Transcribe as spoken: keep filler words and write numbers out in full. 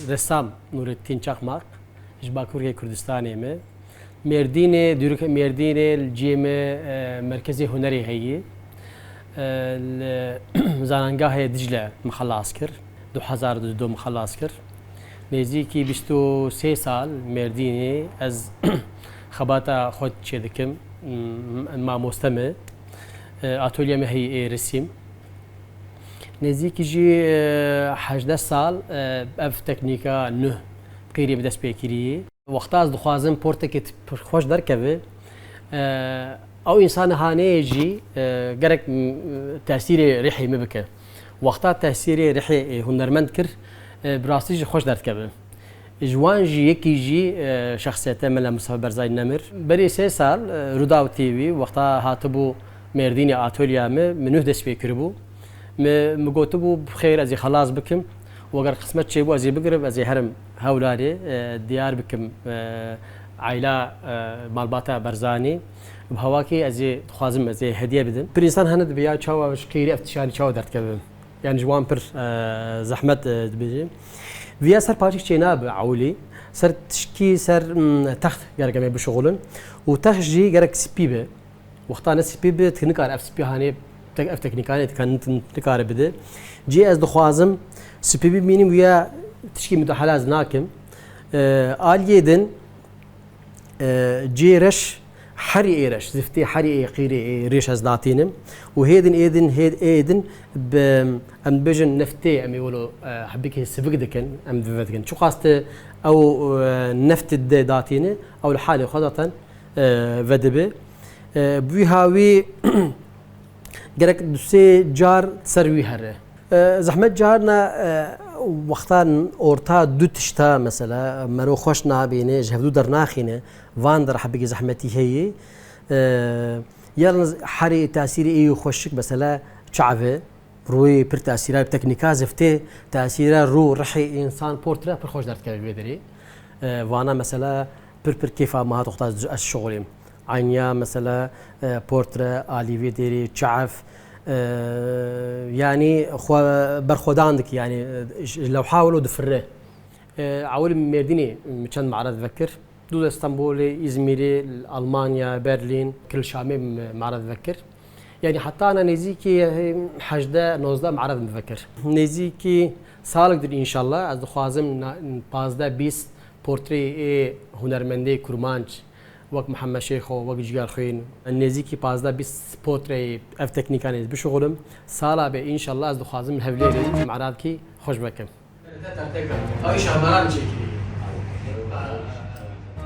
Ressam Nurettin Çakmak, ji Bakurê Kurdistanê me. Mêrdînê, Dûrike Mêrdînê li ciyê me, e, merkezê hunerê heye. E, li zanangahê Dicle min xelas kir. Du hezar û duzdeh min xelas kir. Nêzîkî bîst û sê sal Mêrdînê ez xebata xwe çêdikim. M-, mamoste me. E, atolye me heye ê resîm. Nêzîkî jî, e, hejdeh sal, e, ev teknîka nuh qîrê bi dest pê kiriye. Wexta ez dixwazim portekê t-, pir xweş derkeve, e, ew însanê hanê jî, e, gerek, m-, tesîrê rihê min bike. Wexta tesîrê rihê, e, hunermend kir, e, bi rastî jî xweş derdikeve. Ji wan jî yekî jî, e, şexsiyete Mela Mustafa Barzanî nemir. Berê sê sal, e, Rûdaw T V wexta hatibû Mêrdînê atolya me, min nuh dest pê kiribû. Mi, mi gotibû, bi xêr, ez ê xelas bikim. Û eger qismet çêbû, ez ê bigirim, ez ê herim Hewlêrê, e, diyar bikim, e, aîla, e, malbata Barzanî. Bi hawakê ez ê dixwazim, ez ê hediye bidim. Pir însan hene dibe ya çawa ji qîrê ev tişanî çawa derdikeve. Yani ji wan pir, e, zehmet, e, dibêjim. Viya ser paçik çênabe ewilî. Ser tişkî, ser, m, text gerek em ê bişixulin. Û text jî gerek spî be. Wexta ne spî be, tu nikare ev spî hanê, tek-, ev teknîkanê tu kan-, tu nikare bide. Cê ez dixwazim spî bimînim, viya tişkî mudahale ez nakim. E, aliyê din, e, cê reş, herî ê reş, ziftê herî ê qîrê ê rêş ez datînim. Û hê din, ê din, hê, ê din bi, em dibêjin neftê, em ê wilo, e, hebikê sivik dikin, em dive dikin. Çiqas tu ew, e, neftê de datîne, ew li halê xwe zaten, e, vedibe. E, bi wî hawî gerek du sê car ser wî here. E, zehmet carna, e, wexta orta du tişta mesela mero xweş nabîne, ji hevdû dernaxîne, van der hebikî zehmetî heye. E, yalnız herî tesîrê ê xweşik mesela çav e. Rûyê pir tesîra, teknîka ziftê tesîra rû, rihê însan, portre pir xweş derdikeve vê derê. E, vana mesela pir pir kêfa me hat wexta ez şixulîm. Eyniya mesela, e, portre, alî vê derê, çav, e, yanî xwe berxwedan dike, yanî, e, ji lewha wilo difirre. E, ewil Mêrdînê min çend me'red vekir. Dû de Stenbolê, Îzmîrê, Almanya, Berlîn, kil Şamê me-, me'red vekir. Yanî heta ana nêzîkî, e, hejdeh nozdeh me'red min vekir. Nêzîkî salek din înşallah, ez dixwazim na-, pazdeh bîst portreyê ê hunermendê kurmanc, wek Mihemed Şêxo, wek Cîgerxwîn. Nêzîkî pazdeh bîst portreyê ev teknîkanê bişixulim. Sala bê înşallah ez dixwazim Hewlêrê me'redkî xweş vekim. Ay şahmeran çekildi.